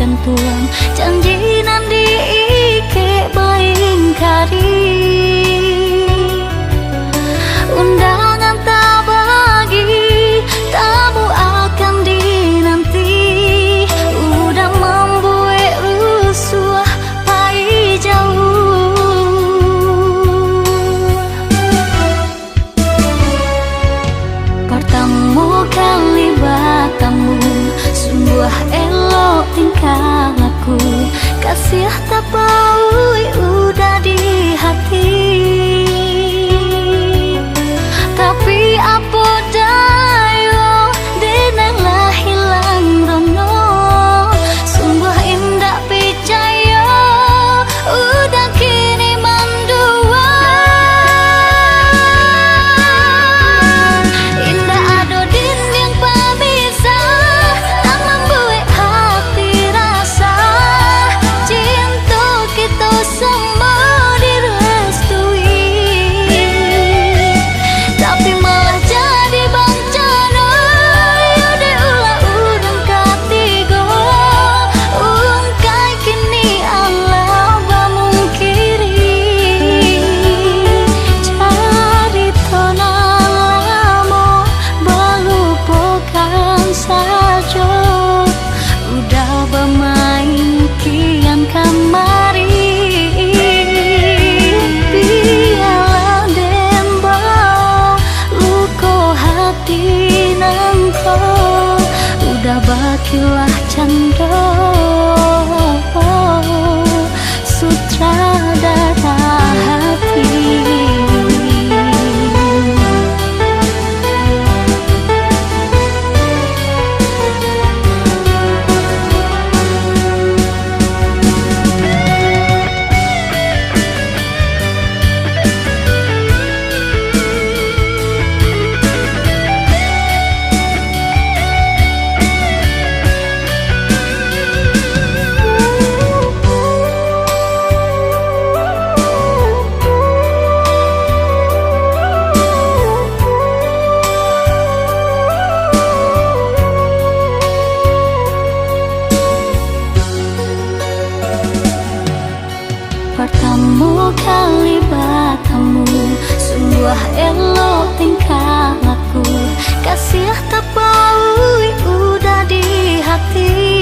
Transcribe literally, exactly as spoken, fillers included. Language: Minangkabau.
Tuang, janji nan diikek baingkari. Undangan tabagi, tamu akan dinanti. Udah mambuek rusuah pai jauah. Partamo kali batamu, sungguah elok tingkah laku, kasiah tapauik udah di hati. Tapi apo dayo, denai lah hilang rono, sungguah indak picayo, udah kini mandua. Indak ado dindiang pamisah, nan mambuek hati rasah. Cinto kito samo direstui, tapi malah jadi bancano, yo dek ulah urang katigo. Ungkai kini alah bamungkiri, carito nan lamo balupokan sajo. Udah bamain kian kamari, bialah den bao luko hati nangko. Udah bakilah cando sutradara hati. Partamo kali batamu, sungguah elok tingkah laku, kasiah tapauik udah di hati.